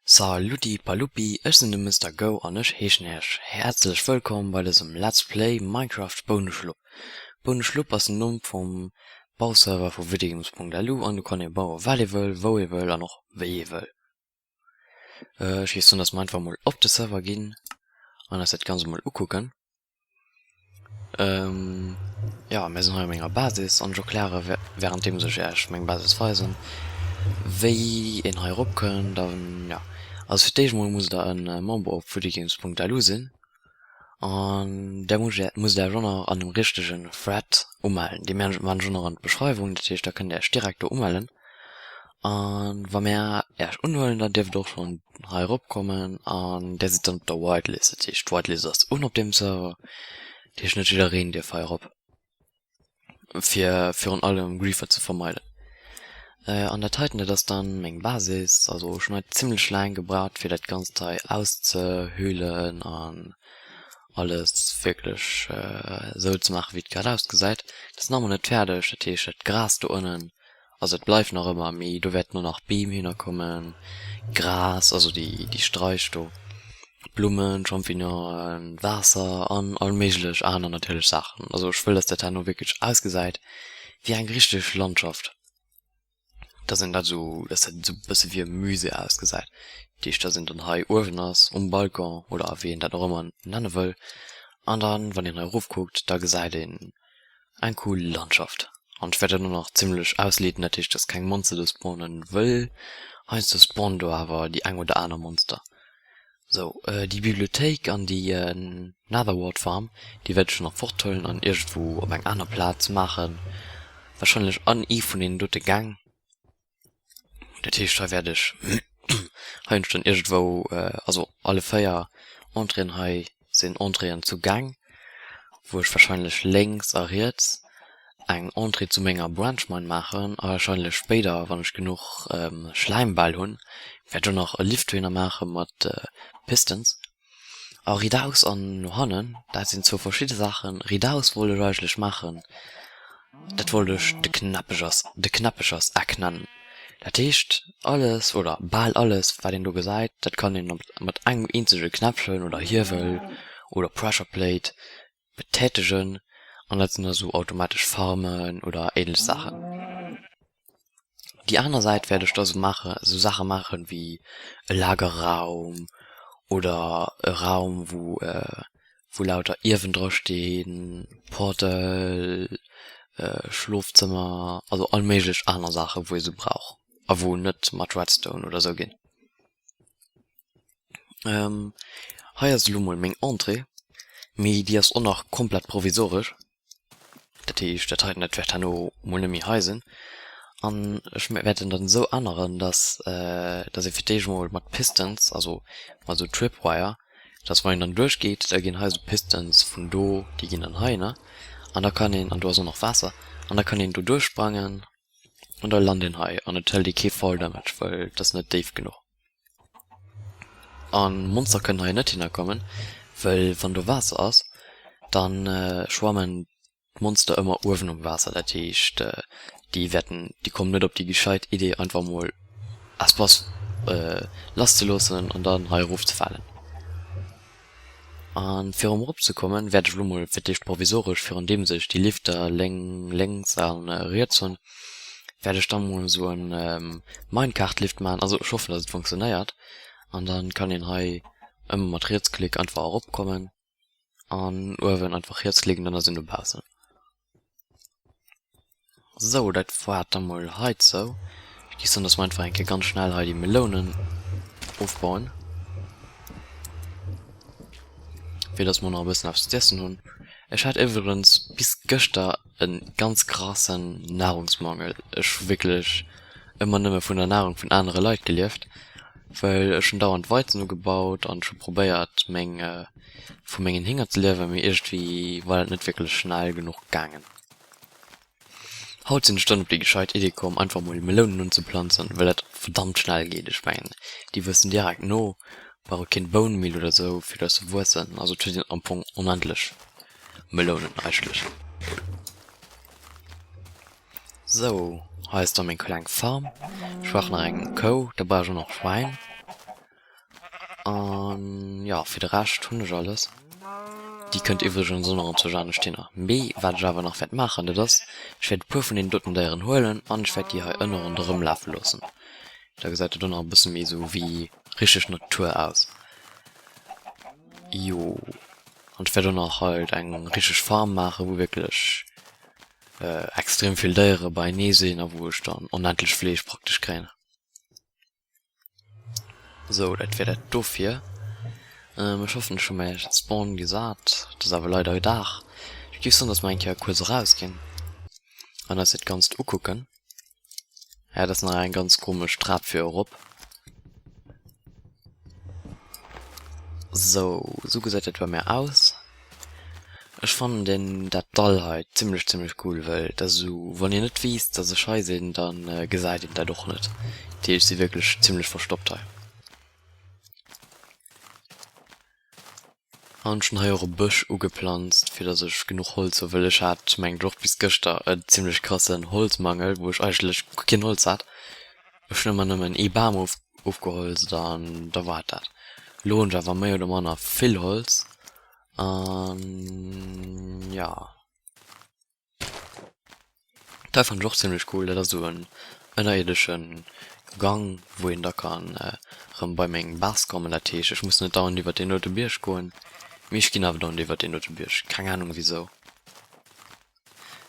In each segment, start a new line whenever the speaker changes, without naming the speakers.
Saluti Palupi, ech sinn de Mister Go an ech heeschen Iech häerzlech wëllkomm bei dësem Let's Play Minecraft Bouneschlupp. Bouneschlupp ass den Numm vum Bauserver vu videogames.lu an do kann ee baue wat ee wëll, wou ee wëll an och wéi ee wëll. Ech géif soen, dass mer einfach mol op de Server ginn an eis dat Ganzt mol ukucken. Jo, mir sinn hei op menger Basis an ech erkläre wärenddeems ech Iech meng Basis weisen, wéi een hei erop kënnt an jo. Also fir d'éischt emol musst der e Member op foodiegames.lu sinn an där musst der Iech och nach an dem richtegen Thread umellen. Dee maan ech och nach an d'Beschreiwung, dat heescht da kënnt der Iech direkt do umellen. An wa mär Äech unhuelen, dann dierft der och schonn hei erop kommen an där sidd dann op der Whitelist. Dat heescht d'Whitelist ass un op deem Server, dat heescht net jiddereen dierf hei erop, fir virun allem Griefer ze vermeiden. An dat heiten, dat ass dann meng Basis, also ech hunn hei zimlech laang gebraucht fir dat ganzt hei auszehöhlen an alles wierklech esou ze maachen wéi et grad ausgesäit. Dat ass nach emol net fäerdeg, dat heescht dat Gras do ënnen Also et bleift nach ëmmer, mee do wäerten och nach Beem hinner kommen, Gras, also déi déi Straich do, Blummen, Champignonen, Waasser an all méiglech aner natierlech Saachen. Also ech wëll, dass dat herno wierklech ausgesäit wéi eng richteg Landschaft, dass een dat esou, dass dat esou e bësse wéi e Musée ausgesäit. Dat heescht, dass een dann hei uewen ass um Balcon oder wéi een dat och ëmmer nenne wëll an dann, wann een hei erofkuckt, da gesäit een Eng cool Landschaft an ech wärt dat och nach zimlech ausleeden, dat heescht dass keng Monster do spawnen wëll, heiansdo spawnen do awer déi eng oder aner Monster. Sou déi Bibliothéik an déi Netherwart Farm déi wärt ech nach forthuelen an iergendwou op eng aner Plaz maachen, wahrscheinlech an ee vun deenen dote Gäng. Dat heescht hei wäert ech hei hunn ech dann iergendwou also alle 4 Entréeën hei sinn Entréeën zu Gäng, wou ech wahrscheinlech lénks a riets eng Entrée zu menger Branch Mine maachen a wahrscheinlech spéider wann ech genuch Schläimbäll hunn, wäert ech och nach e Lift dohinner maache mat Pistons. A ridaus an no hannen, dat sinn zwou verschidde Saachen. Ridaus wollt ech eigentlech maachen, dat wollt ech de Knäppechers, de Knäppecherseck nennen. Dat heescht, alles oder bal alles, wat een do gesäit, dat kann een mat engem eenzege Knäppchen oder Hiewel oder Pressure Plate betätegen an dat sinn da sou automatesch Farmen oder ähnlech Saachen. Déi aner Säit wäert ech da sou maache sou Saache maachen wéi e Lagerraum oder e Raum wou wou lauter Iewen dra stinn, Portal, Schlofzëmmer, also all méiglech aner Saache wou ee sou brauch a wou net mat Redstone oder sou ginn. Hei ass elo mol meng Entrée, mee déi ass och nach komplett provisoresch. Dat heescht, dat heiten, dat wäert herno mol net méi hei sinn. An ech wäert en dann esou änneren, dass, dass ee fir d'éischt mol mat Pistons, also mat esou Tripwire, dass wann een dann duerchgeet, da ginn hei esou Pistons vun do, déi ginn dann heihinner an da kann een, an do ass och nach Waasser, an da kann een do duerchsprangen an da lant een hei an et hëlt ee kee Fall Damage, well et ass net déif genuch. An Monster kënnen hei net hinner kommen, well wann do Waasser ass, dann schwammen d'Monster ëmmer uewen um Waasser. Dat heescht déi wäerten, déi kommen net op déi gescheit Idee einfach mol Espace lass ze loossen an dann hei erof ze falen. An fir erëm erop ze kommen, wäert ech elo mol fir d'éischt provisoresch, virun deems ech déi Lifter lénks a riets hunn, wäert ech da mol esou en Minecart-Lift maachen. Also ech hoffen, dass et funktionéiert an dann kann een hei ëmmer mat Rietsklick einfach erop kommen an uewen einfach rietsklicken, dann ass een dobaussen. Sou, dat war et da mol heizou. Ech géif soen, dass mer einfach eng Kéier ganz schnell hei déi Melounen ofbauen. Fir dass mer nach e bëssen eppes ze iessen hunn. Ech hat iwwregens bis gëschter e ganz krassen Nahrungsmangel. Ech hu wierklech ëmmer nëmme vun der Nahrung vun anere Leit gelieft, well ech hunn dauernd Weizen ugebaut an ech hu probéiert meng vu mengen Hinger ze liewen, mee iergendwéi war dat net wierklech schnell genuch gaangen. Haut sinn ech dann op déi gescheit Idee komm einfach mol Melounen unzeplanzen, well dat verdammt schnell geet. Ech mengen déi wuessen direkt no, brauche keen Bone Meal oder sou fir dass se wuessen, also et huet een am Fong onendlech Melounen eigentlech. Sou, hei ass dann meng kleng Farm. Ech brauch nach eng Kou, da brauch ech och nach Schwäin. An jo, fir de Rescht hunn ech alles. Déi kënnt iwwregens och nach an zur anescht hinner. Mee wat ech awer nach wäert maachen, dat ass, ech wäert e puer vun deenen doten Déieren huelen an ech wäert déi hei ënne ronderëm lafe loossen. Da gesäit dat och nach e bësse méi esou wéi richteg Natur aus. Jo, an ech wäert och nach halt eng richteg Farm maachen, wou wierklech extrem vill Déiere beienee sinn a wou ech dann onendlech Fleesch praktesch kréien. Sou, dat wär dat dofir. Ech hoffen, ech hu mäi Spawn gesat. Et ass awer leider Dag. Ech géif soen, dass mer eng Kéier kuerz erausginn an eis dat Ganzt ukucken. Ja, dat ass nach eng ganz komesch Trap fir erop. Sou, sou gesäit dat bei mir aus. Ech fannen den dat Dall hei zimmlech zimmlech cool, well dat ass esou, wann een net weess, dass ech hei sinn, dann gesäit een dat och net. Dat heescht, ech si wierklech zimmlech verstoppt hei. An ech hunn hei och e Bësch ugeplanzt, fir dass ech genuch Holz hu, wëll ech hat, mengen ech, och bis gëschter en zimmlech krassen Holzmangel, wou ech eigentlech guer keen Holz hat. Ech hunn ëmmer nëmmen ee Bam ofgeholzt an da war et dat. Elo hunn ech awer méi oder manner vill Holz an jo. Dat fannen ech och zimlech cool, dat ass esou en ënnerierdesche Gang wou een da kann erëm bei meng Base kommen. Dat heescht ech muss net dauernd iwwert deen dote Bierg goen, mee ech ginn awer dauernd iwwert deen dote Bierg, keng Ahnung wisou.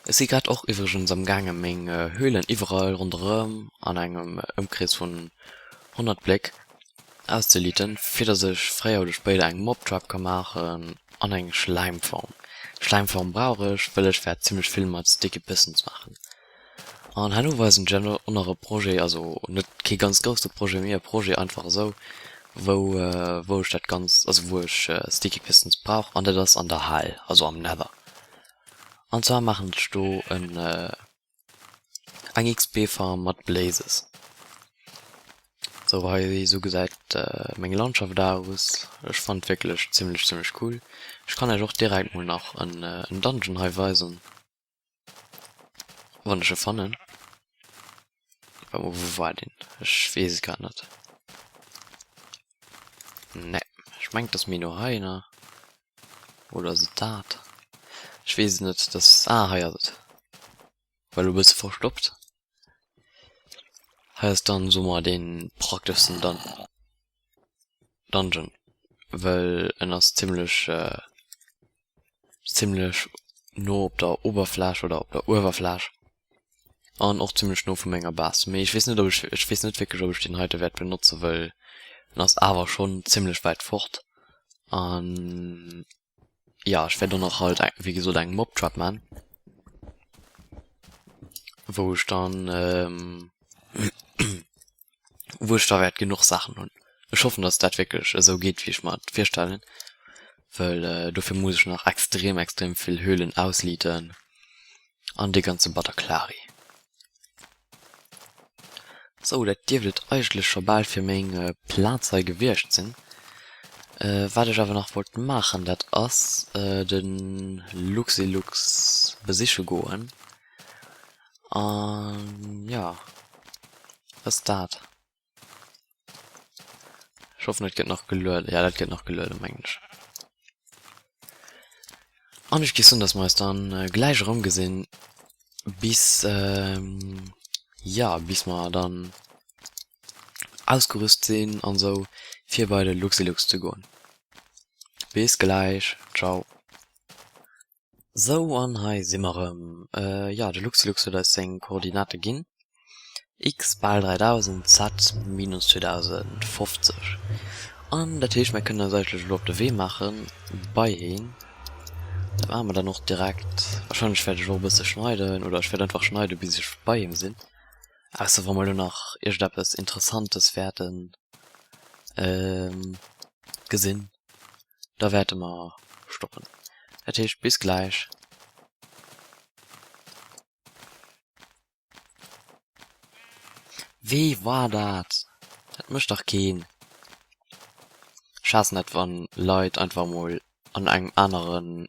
Ech si grad och iwwregens am gaange meng Höhlen iwwerall ronderëm an engem Ëmkrees vun 100 Bléck Auszeliten, fir dass ech fréier oder spéider eng Mobtrap ka maachen an eng Schläimform. Schläimform brauch ech, wëll ech wäert zimlech vill mat Sticky Pistons maachen. An herno weisen ech och nach e Projet, also net kee ganz grousse Projet, mee e Projet einfach esou, wou wou ech dat ganz, also wou ech Sticky Pistons brauch an dat ass an der Hal, also am Nether. An zwar maachen ech do en. Eng XP Farm mat Blazes. Sou hei sou gesäit meng Landschaft aus. Ech fannen wierklech zimlech zimlech cool. Ech kann iech och direkt mol nach en Dungeon hei weisen, wann ech e fannen. Waart mol, wou war deen? Ech weess et grad net. Ne, ech mengt dass méi no hei ne? Oder ass et dat? Ech weess et net. Das, ah, hei ass et. War elo e bësse verstoppt. Hei ass dann, soe mer, dee prakteschsten Dun Dungeon, well en ass zimmlech, zimmlech no op der Oberfläch oder op der Uewerfläch an och zimmlech no vu menger Base. Mee ech weess net, ob ech, ech weess net wierklech, ob ech deen heite wäert benotze wëll en ass awer schonn zimmlech wäit fort. An ja, ech wäert och nach halt, wéi gesot, eng Mobtrap man, wou ech dann, wou ech da wäert genuch Saachen hunn. Ech hoffen, dass dat wierklech esou geet, wéi ech mer et virstellen, wëll dofir muss ech nach extrem, extrem vill Höhlen ausleeten an dee ganze Batterklari. Sou, dat dierft et eigentlech scho bal fir meng Plaz hei gewiescht sinn. Wat ech awer nach wollt maachen, dat ass de Luxilux besiche goen. An jo, ass dat. Ech hoffen et gëtt nach gelueden. Ja dat gëtt nach gelueden mengen ech. An ech géif soen dass mer eis dann gläich erëm gesinn bis ja bis mer dann ausgerüst sinn an sou fir bei de Luxilux ze goen. Bis gläich, ciao. Sou an hei si mer erëm. Jo de Luxilux huet eis seng Koordinate ginn, X bal 3000, Z minus 2050. An dat heescht mir kënnen eis eigentlech elo op de Wee maache bei heen. Dat maache mer dann och direkt. Wahrscheinlech wäert ech och e bësse schneiden oder ech wäert einfach schneide bis ech bei him sinn. Ausser wa mer elo nach iergendeppes Interessantes wäerten gesinn. Da wäerte mer stoppen. Dat heescht bis gläich. Wee war dat? Dat mécht dach keen. Ech haassen dat wann Leit einfach mol an engem aneren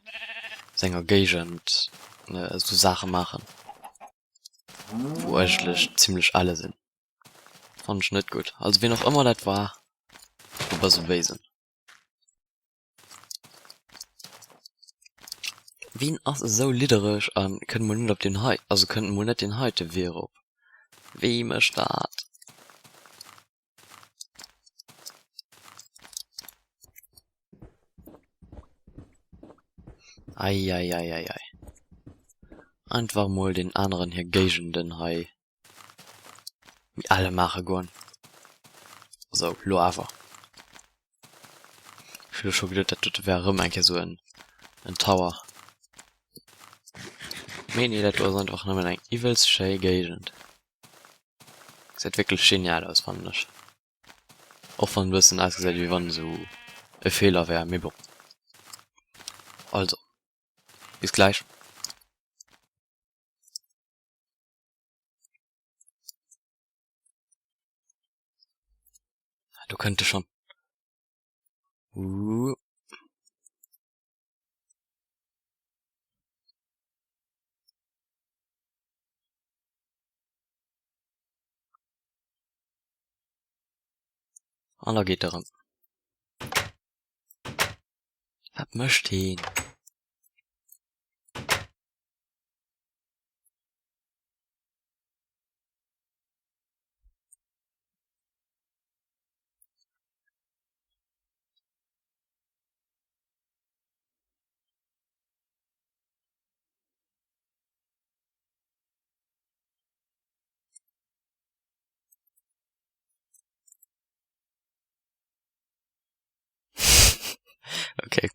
senger Géigend esou Saache maachen, wou eigentlech zimlech elle sinn. Fannen ech net gutt. Also ween och ëmmer dat war, du. Bass e Béisen. Wien ass esou liddereg an kënnt mol net op deen hei, also kënnt mol net deen heite Wee erop? Wee mécht dat? Eieieiei. Einfach mol den aneren hir Géigenden hei méi elle maache goen. Sou, lo awer. Ech hu lo scho geduet, dat dote wär erëm eng Kéier sou en en Tower. Mee nee, dat do ass einfach nëmmen eng iwwelst schéi Géigend. Gesäit wierklech genial aus, fannen ech. Och wann et e bëssen ausgesäit, wéi wann esou e Feeler wär, mee bon. Also, bis gläich. Do kënnt e schonn. Uh. An da geet e rëm. Wat mécht heen? Okay.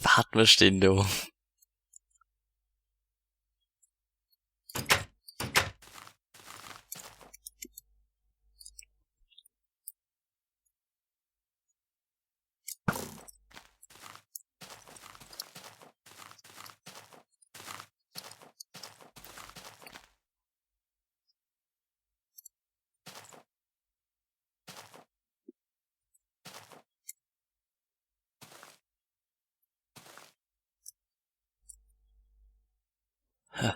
Wat mécht deen do? Hä?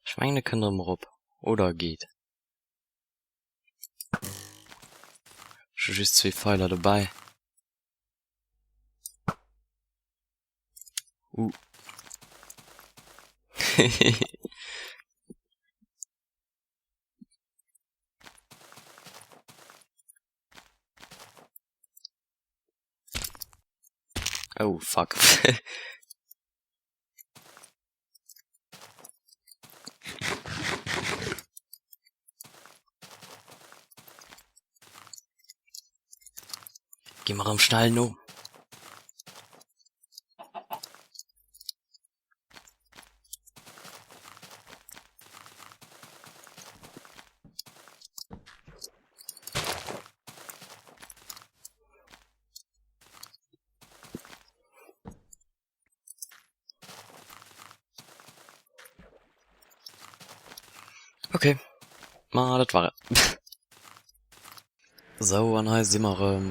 Ech mengen e kënnt erëm erop. Oder e geet. Ech hu just zwee Pfeiler dobäi. Uh. Oh fuck. Gi mer erëm schnell no. Okay. Ma dat war et. Sou, an hei si mer erëm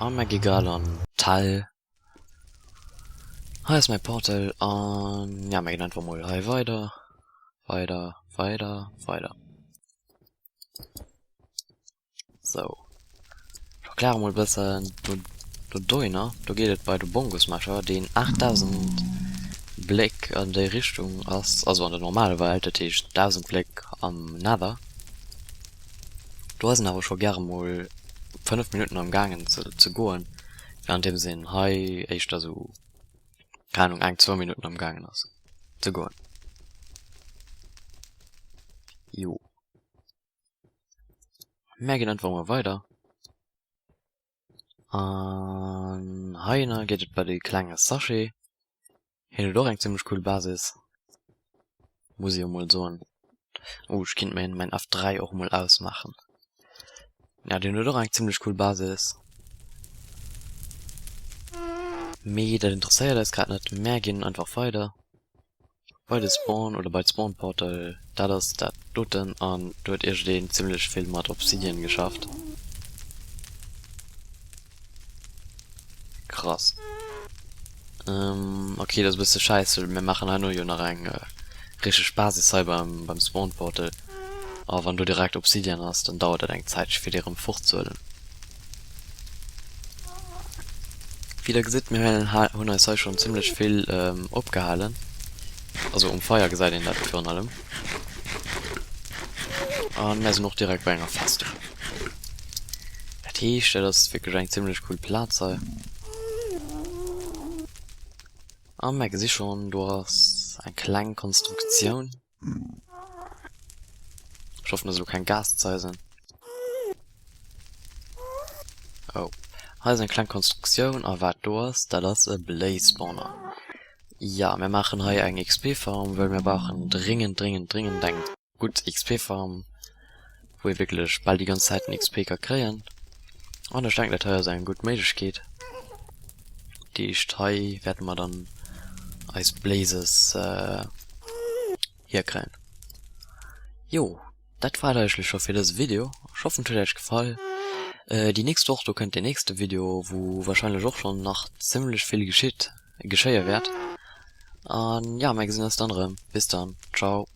am Egigalon Tal. Hei ass mäi Portal an ja, mir ginn einfach mol hei weider, weider, weider, weider. Sou. Ech erkläre mol e bëssen do, do dohinner. Do geet et bei de Bongosmasher, deen 8000 Bléck an déi Richtung ass, also an der normaler Welt, dat heescht 1000 Bléck am Nether. Do ass een awer scho gäre mol 5 Minutten am gaangen ze, ze goen, währenddeems een hei éischter sou, keng Ahnung, eng, zwou Minutten am gaangen ass ze goen. Jo. Mär ginn einfach mol weider. An heihinner geet et bei de klenge Sachet. Hien huet och eng zimmlech cool Basis, muss ech jo mol soen. Oh, ech kinnt mir mäin F3 och mol ausmaachen. Ja, deen huet och eng zimmlech cool Basis. Mee dat interesséiert eis grad net. Mär ginn einfach weider. Bei de Spawn oder bei d'Spawn Portal, dat ass dat doten an do huet iergendeen zimlech vill mat Obsidian geschafft. Krass. Ok, dat ass e bësse schäisse, mir maachen herno jo nach eng richteg Basis hei beim beim Spawn Portal a wann do direkt Obsidian ass, dann dauert dat eng Zäitche fir déi erëm fortzehuelen. Wéi der gesitt, mir hunn eis hei schonn zimmlech vill opgehalen. Also um Feier gesäit een dat virun allem. A mär sinn och direkt bei enger Festung. Dat heescht, dat ass wierklech eng zimmlech cool Plaz hei. A mär gesi schonn, do ass eng kleng Konstruktioun. Ech hoffen, dass elo keng Ghasts hei sinn. Oh. Hei ass eng kleng Konstruktioun a wat do ass, dat ass e Blaze Spawner. Ja, mir maachen hei eng XP Farm, wëll mir brauchen dringend, dringend, dringend eng gutt XP Farm, wou ee wierklech bal déi ganz Zäit en XP ka kréien. An ech denken, dat hei ass eng gutt Méiglechkeet. Dat heescht, hei wäerte mer dann eis Blazes hierkréien. Jo, dat war et eigentlech scho fir dëse Video. Ech hoffen et huet iech gefall. Déi nächst Woch do kënnt den nächste Video, wou wahrscheinlech och schonn nach zimmlech vill geschitt, geschéie wäert. An jo, mir gesinn eis dann erëm. Bis dann, ciao.